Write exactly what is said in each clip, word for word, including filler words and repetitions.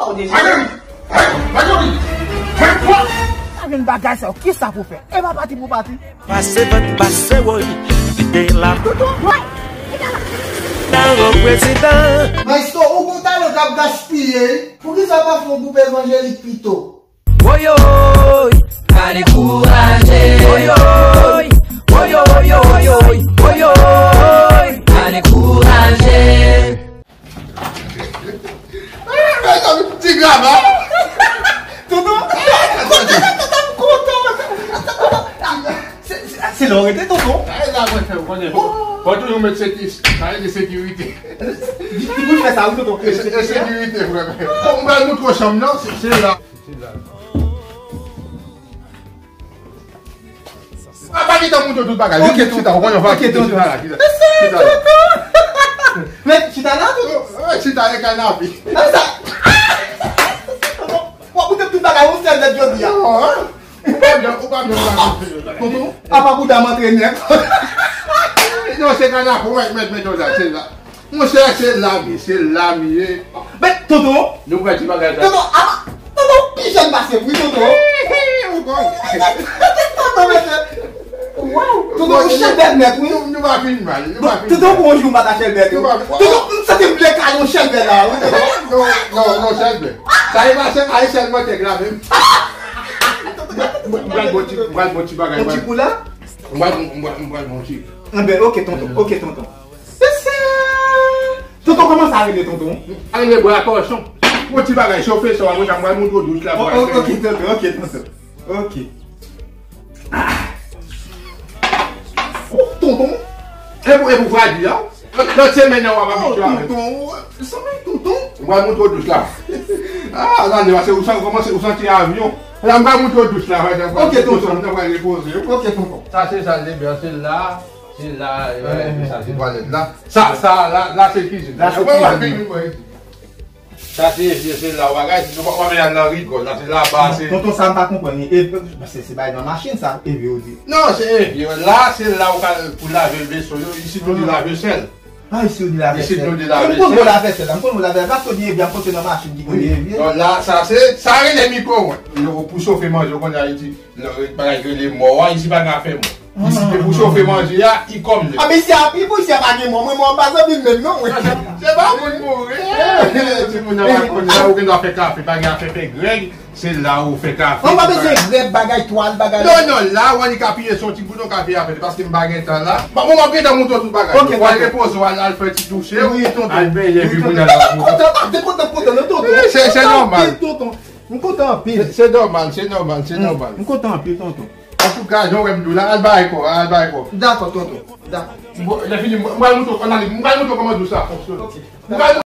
Sa vin bagay sa yo, kisa pou fè? E pa pati pou pati. Pase vant, pase woy, vide la dodo. Nan yon prezidan. Maestro, ou gon talan k ap gaspiye. Poukisa pa fè yon gwoup evanjelik pito? Woyoy, pa dekouraje. Woyoy, woyoy, woyoy, woyoy, pa dekouraje. Ti grama. Tonton, tonton, tonton, tonton. Se, se, se lè w rete, tonton. Ay, la, mwen fè, w konnen. Fò toujou met seki-, sa vle di sekirite. Li, li pou fè sa, wi, tonton. E se, e sekirite, frè. Bon, m pral moutre w chanm nan, se, se la. Se la. A, pa gentan moutre tout bagay. Ok, tonton. Chita, w konnen, ok, tonton. Chita la, chita. Chita la. Men, chita la, tonton. Wi, chita, e kanape. Nan sa. Tonton, w ap moutre tout bagay, yon sèl nèt jodi a. Non, hein? Ou pa byen, ou pa byen, ou pa byen. Tonton, apa bouda m antre nèt. Non, se kanape, mèt, mèt, mèt, se la. Monchè, se la m ye, se la m ye. Men, tonton. Nou pran ti bagay sa. Tonton, apa, tonton, pi jèn pase m, wi, tonton. Ou konn. Tonton, mesye. Waw, tonton, ou chèlbè nèt, wi. Nou, nou pa fin mal, nou pa fin mal. Tonton, bon jou, m pa ta chèlbè, tonton. Nou pa fin mal. Tonton, m santi m vle kale yon chèlbè la, wi, tonton. Non, non, non, chèlbè. Sa e pase, a e sèlman tèg la menm. M pral bon ti, m pral bon ti bagay. Yon ti kou la? M pral, m pral, m pral bon ti. Enben, ok, tonton, ok, tonton. Mesye! Tonton, kòman sa rele, tonton? Sa rele bwa kòchon. Yon ti bagay, chofe sa, apre sa, m pral montre w douch la. Oh, oh, ok, tonton, ok, tonton. Ok. Ah. Oh, tonton. E pou, e pou fradi, a? Lòt semèn nan, w ap abitye avè l. Oh, tonton. Sa men, tonton. M pral montre w douch la. Ah, tande, paske ou san-, kòmanse, ou santi avyon. La, m pral montre w douch la, paske m pral, ok, tonton, m pral repoze w. Ok, tonton. Sa se sal de bèl, se la. Se la, e, sa se twalèt la. Sa, sa, la, la se kizin. La se kizin. Sa se evye, se la w bagay, se nou pa, pa vin al nan rigòl, la se laba, se. Tonton, sa m pa konprann, e, e, se, se bay nan machin sa, evye ou di. Non, se evye, la, se la ou ka pou lave veso yo, isi nou di lavesèl. Ah, isi ou di lavesèl. Isi nou di lavesèl. M konn mo lavesèl la, m konn mo lavesèl, paske ou di evye, ap pote nan machin ki konn evye. Non, la, sa se, sa rele mikwowonn. Yo, pou chofe manje, ou konn Ayiti. Lè bagay rele mò a, isi pa gen afè mò. Isi te pou chofe manje a, i kòm lè. Ah, men isi a pi bon, isi a pa gen mò. Mwen, mò pa zanmi m menm, non, mwen. Se pa moun mouri. Ti moun nan pa konn la, ou gen dwa fè kafe, pa gen afè fè grèg, se la ou fè kafe. Mwen pa bezwen grèg, bagay twal, bagay. Non, non, la, ou annik apiye sou ti bouton kafe a fèt, paske m pa gen tan la. Bon, mwen, m ap gentan montre w tout bagay. Ok, tonton. Ou al repoze w, al, al fè ti douche w. Wi, tonton. Al benyen, wi, tonton. M kontan, m ap te kontan, kontan, non, tonton. Wi, se, se nòmal. Tonton. M kontan anpil. Se, se nòmal, se nòmal, se nòmal. M kontan anpil, tonton. Antouka, jan w wè m di w la, al bay kò, al bay kò. Dakò, tonton. Dakò. Bon, lè fini, mwen, mwen montre w, analiz, mwen montre w kòman dous la fonksyone. Ok. Mwen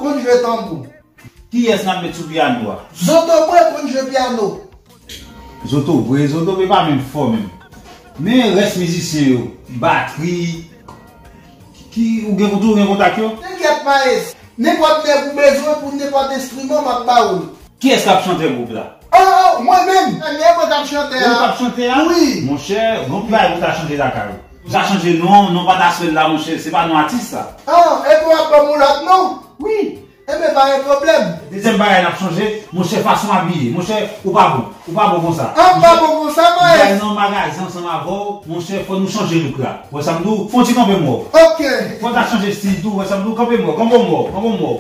Konn jwe tanbou. Kiyès n ap met sou pyano a? Zotobre konn jwe pyano. Zotobre, Zotobre pa menm fò menm. Men rès mizisyen yo, batri, ki ou gen kontak yo? Tenkyèt, Maes. Nenpòt nèg ou bezwen pou nenpòt enstriman, m ap ba ou l. Kiyès k ap chante gwoup la? Oh, oh, mwen menm. Nèg mwen k ap chante a. Ou k ap chante a? Wi. Monchè, gon bagay ou ta chanje lakay ou. Ou ta chanje non, non pa t Aswèl la, monchè, se pa non atis sa. Ah, epi w ap ban m yon lòt non? Wi. Enben, pa gen pwoblèm. Dezyèm bagay n ap chanje, monchè, fason abiye. Monchè, ou pa bon. Ou pa bon konsa. Ah, m pa bon konsa, Maes. Ou pral nan magazin ansanm avè w, monchè, fò nou chanje look la. Ou wè sa m di w? Fò w ti kanpe m wè w. Ok. Fò w ta chanje stil tou, ou wè sa m di w? Kanpe m wè w, kanpe m wè w, kanpe m wè w.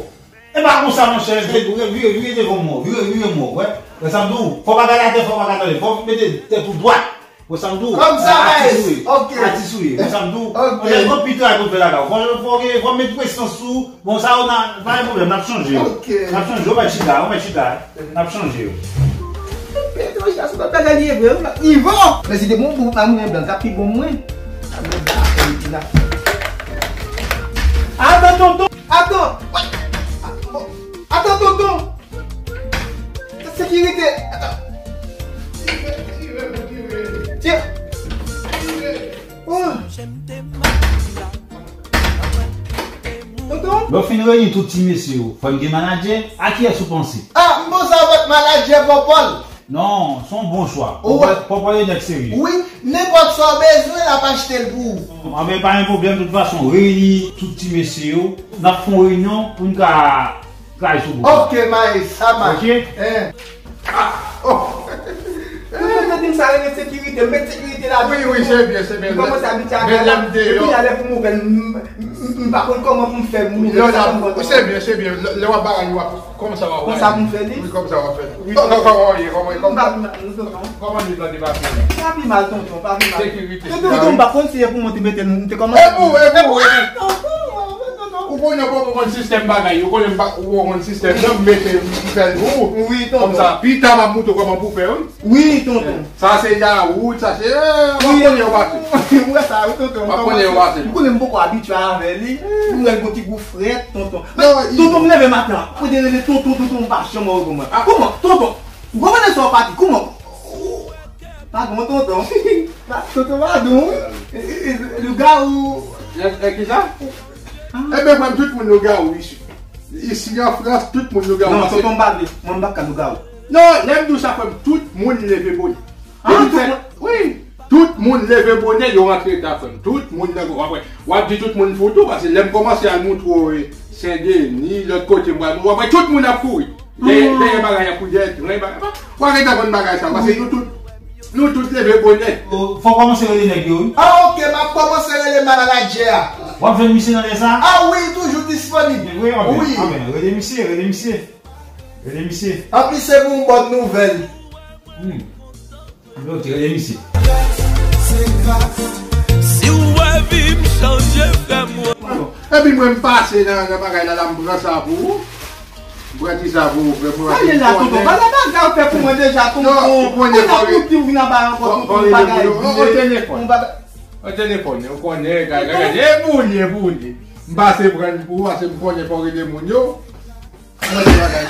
E pa konsa, monchè, vire, vire, vire devan m wè w, vire, vire m wè w, wè. Ou wè sa m di w? Fò w pa gade atè, fò w pa gade anlè, fò w mete tèt ou dwat. Wè sa m di w? Kòmsa, Maes. Atis ou ye. Ok. Atis ou ye. Wè sa m di w? Ok. Mwen gen anpil travay pou m fè lakay ou. Fò, fò, fò m met presyon sou ou. Bon, sa yo nan, pa gen pwoblèm, n ap chanje yo. Ok. N ap chanje yo, ou mèt chita, ou mèt chita. N ap chanje yo. Pedro Jasper, bagay li ye vre, wi. Ivo! Men si te bon, bon, pa moun blan, sa pi bon mwen. Sa mwen ba, sa li di la. Atann, tonton! Atann! Atann, tonton! Sekirite! Atann! Tye! Oh! Tonton? Lè w fin reyini tout ti mesye yo, fò n gen manadjè? A kiyès ou panse? Ah, m panse avèk manadjè Pòpòl. Non, se yon bon chwa. Ou wè? Pòpòl, Pòpòl e nèg serye. Wi, nenpòt sa w bezwen, l ap achte l pou ou. Anben, pa gen pwoblèm, tout fason, reyini tout ti mesye yo. N ap fè yon reyinyon pou n ka Kay sou bò. Ok, Maes, sa mache. Ok. Eh. Ah, oh. Mwen te di m sa rele sekirite, m met sekirite la. Wi, wi, se byen, se byen. M kòmanse abitye avè la. Epi alè pou m ouvè l, m, m, m, m pa konn kòman pou m fè, m ouvè l, sa konn fè. Se byen, se byen. Lè, lè w ap bagay, w ap, kòman sa w ap fè? Konsa pou m fè li? Wi, kòman sa w ap fè? Wi. Kòman, kòman w ye? Kòman, kòman, kòman nèg lan te pase? Pa pi mal, tonton, pa pi mal. Sekirite. Tonton, tonton, m pa konn si se pou mwen te mete l, m te kòmanse. E pou, e pou, e pou. Ou konnen ou poko konn sistèm bagay yo, ou konnen m pa, ou poko konn sistèm nan, m mete, m fè l pou ou. Wi, tonton. Kòmsa, pita m ap montre w kòman pou w fè, wi. Wi, tonton. Sa se yaourt, sa se, eh, w ap konnen yo pase. M wè sa, wi, tonton. W ap konnen yo pase. M konnen m poko abitye avè li. M wè l gon ti gou frèt, tonton. Men, tonton, m leve maten an. Mwen te rele tonton, tonton, m pa janm wè w kòman. Kòman, tonton? Ou konprann sa w pati? Kòman? Pa bon, tonton. Tonton pa bon, wi. E, e, e, lougawou. E, e, kisa? Enben, frè m, tout moun lougawou isi. Isi an Frans, tout moun lougawou. Non, tonton, m pa vle. Mwen, m pa ka lougawou. Non, lè m di w sa, frè m, tout moun leve bonè. Ah, tout moun? Wi. Tout moun leve bonè, yo rantre ta, frè m. Tout moun nan, w ap wè. W ap di tout moun fou tou, paske lè m kòmanse al montre w, e, Sendeni, lòt kote, m pral, w ap wè tout moun ap kouri. Dèyè, dèyè bagay ap kouri, dèyè tren, bagay. W a gentan konn bagay sa, paske nou tout, nou tout leve bonè. Fò w kòmanse rele nèg yo, wi. Ah, ok, m ap kòmanse rele manadjè a. W ap jwenn misye nan lè sa? Ah wi, li toujou disponib. Wi, anben, anben, rele misye, rele misye. Rele misye. Anpi se pou yon bòn nouvèl. Hmm. Yo te rele misye. Si w wè vi m chanje, frè m. Epi mwen m pase nan, nan bagay la, la m pran sa pou ou. M pran ti sa pou ou, frè m. Ale la, tonton. Bagay, bagay ou fè pou mwen deja, tonton. Non, ou konnen. Kounye a pou di ou vin anba ankò, tonton, bagay. An telefòn. An telefòn, ou konnen, gade, gade. E pou li, e pou li. M pase pran l pou ou, paske m konnen fò w rele moun yo. Gade bagay.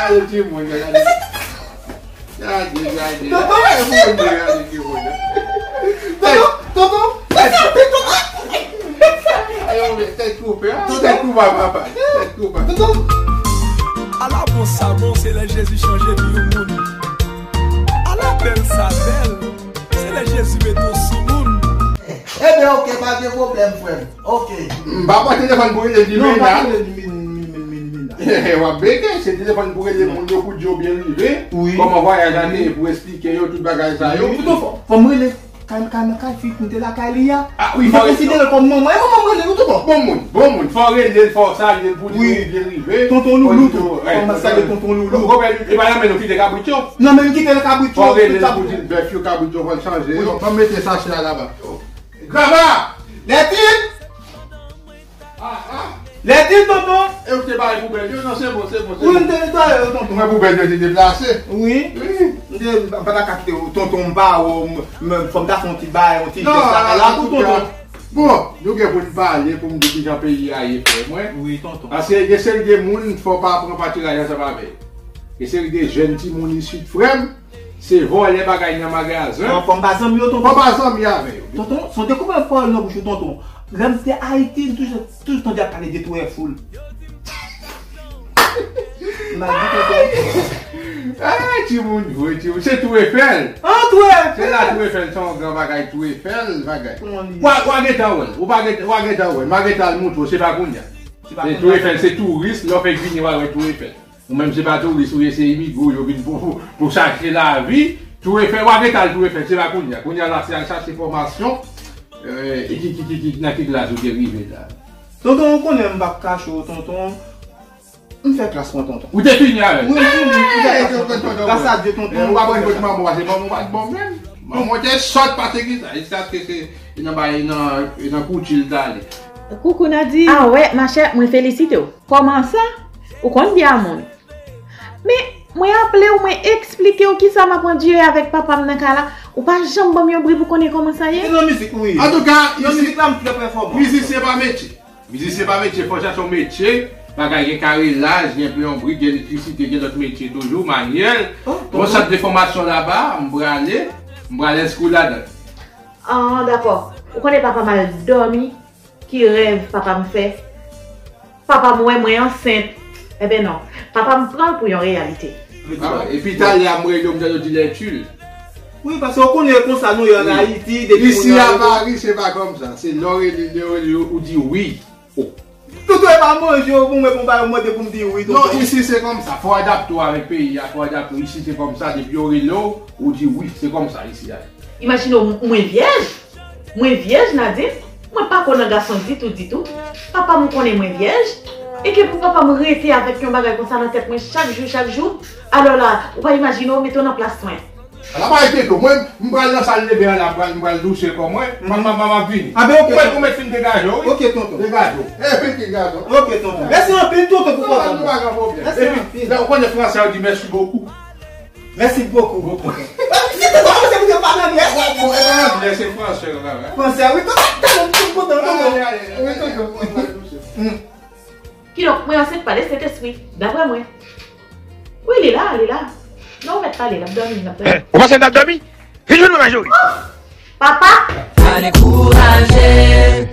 Gade timoun yo, gade. Gade, gade. Tonton, gade timoun yo, gade timoun yo. Tonton, tonton, tonton. Ayo, men, tèt koupe, ah. Tonton. Tèt koupe, papa. Tèt koupe. Tonton. Ala bon sa bon, se lè Jezi chanje vi yon moun. Ala bèl sa bèl, se lè Jezi mete w sou moun. Enben, ok, pa gen pwoblèm, frè m. Ok. M pa pran telefòn pou rele Limena. Non, pa rele Limena. W ap bege, se telefòn pou rele moun yo, pou di yo byen rive. Wi. Kòman vwayaj la te ye, pou eksplike yo tout bagay sa yo. Wi. Tonton, fò, fò m rele. Kay, kay, kay fi m te lakay li a. Ah, wi, fò w konsidere l kòm manman. E manman m rele l, tonton. Bon moun, bon moun. Fò w rele l, fò w salye l, pou di yo byen rive. Tonton Loulou tou. Fò m salye tonton Loulou. Bon, bon, e pa nan men nou kite kabrit yo. Nan men m kite kabrit yo. Fò w rele l pou di l bèf yo, kabrit yo, fò l chanje yo. Wi. Fò m mete sachè a laba. Grava! Lètin! Ah, ah. Lètin, tonton! E ou te bay poubèl yo? Non, se bon, se bon, se bon. Wi, m te netwaye yo, tonton. Mwen poubèl yo te deplase. Wi. Wi. M te, m pa ta ka kite w, tonton, m pa wè w, m, m, fò m ta fè yon ti bay, yon ti jès la, la pou tonton. Bon, nou gen pou n pale pou m di kijan peyi a ye, frè mwen. Wi, tonton. Paske gen seri de moun, fò w pa pran patiraj ansanm avè yo. Gen seri de jèn timoun isit, frè m, se vòlè bagay nan magazen. Fò m pa zanmi yo, tonton. Fò w pa zanmi avè yo. Tonton, se yon dekouvèt pawòl nan bouch ou, tonton. Lè m te Ayiti, m toujou, toujou tande y ap pale de twouve foul. M ap di tonton. Ah, timoun, vre timoun. Se Tou Efèl. Ah, Tou Efèl. Se la Tou Efèl, se yon gran bagay Tou Efèl, bagay. Kouman li ye? Wa, wa gentan wè l. Ou pa gentan, wa gentan wè l. M a gentan al montre w, se pa kounye a. Se pa kounye a. Tou Efèl, se touris, lè w fèk vini, w a wè Tou Efèl. Ou menm se pa touris, ou ye se imigre, yo vin pou, pou, pou chache lavi. Tou Efèl, w a gentan al Tou Efèl, se pa kounye a. Kounye a la, se al chache fòmasyon. Eh, e ki, ki, ki, ki, nan ki klas ou te rive la? Tonton, ou konnen m p ap kache w, tonton. M fè klas mwen, tonton. Ou te fini avè l? Wi, m fini. M fè klas mwen, tonton. Gras a Dye, tonton. Ou pa pran kot manman w, se manman w pa t bon menm. Manman w te sòt pase ki sa. Jiskaske se, e nan bay, e nan, e nan kouti l t ale. Koukou Nadi. Ah wè, machè, mwen felisite w. Kòman sa? Ou konn byen a moun. Men, mwen aple w, mwen eksplike w kisa m ap andire avèk papa m nan kay la. Ou pa janm ban m yon bri pou konnen kòman sa ye. E nan mizik, wi. Antouka, nan mizik la, m trè pèfòman. Mizisyen pa metye. Mizisyen pa metye, fò chache yon metye. Bagay gen karelaj, gen plonbri, gen elektrisite, gen lòt metye toujou, manyèl. Yon sant de fòmasyon laba, m prale, m prale enskri w ladan l. Ah, dakò. Ou konnen papa m al dòmi, ki rèv papa m fè? Papa m wè mwen ansent. Enben non, papa m pran l pou yon reyalite. Ah, epi talè a m rele w, m tande w di lètil. Wi, paske w konnen konsa nou ye ann Ayiti, depi moun nan rele w. Isi a Pari, se pa kòmsa. Se lè w rele, lè w rele, ou di wi. Oh. Tonton, e pa manje w pou mwen, pou m pa mande pou m di wi, tonton. Non, isi se kòmsa. Fò w adapte w avèk peyi a, fò w adapte w. Isi se kòmsa, depi yo rele w, ou di wi, se kòmsa isi a. Imajine w, mwen vyèj. Mwen vyèj, Nadine. Mwen pa kwè nan gason ditou, ditou. Papa m konnen mwen vyèj. E ke pou papa m rete avèk yon bagay konsa nan tèt mwen chak jou, chak jou. Alò la, ou pa imajine w, mete w nan plas mwen. Ala pa rete tou. Mwen, m pral nan sal de ben an la, m pral, m pral douche kò mwen. M ap, m ap, m ap vini. Ah ben, ok, tonton. Ou mèt fin degaje w, wi. Ok, tonton. Degaje w. E, fin degaje w. Ok, tonton. Mèsi anpil, tonton, pou konsèy. Nou pa gen pwoblèm. Mèsi anpil. Epi, lè ou konnen fransè, yo di merci beaucoup. Merci beaucoup. Beaucoup. Mwen se pou te pale anglè. Bon, bon, e pa anglè, se fransè, la, la. Fransè, wi, tonton, tonton, tonton, tonton. Ayi, ayi, ayi. Wi, tonton. Mwen pral douche. Hmm. Kidonk, mwen ansent pa de Sentespri, daprè mwen. Wi, li la, li la. Non, ou mèt pale, l ap dòmi, l ap dòmi. Ou panse l t ap dòmi? Vin jwenn mwen, Majori. Oh! Papa! Pa dekouraje,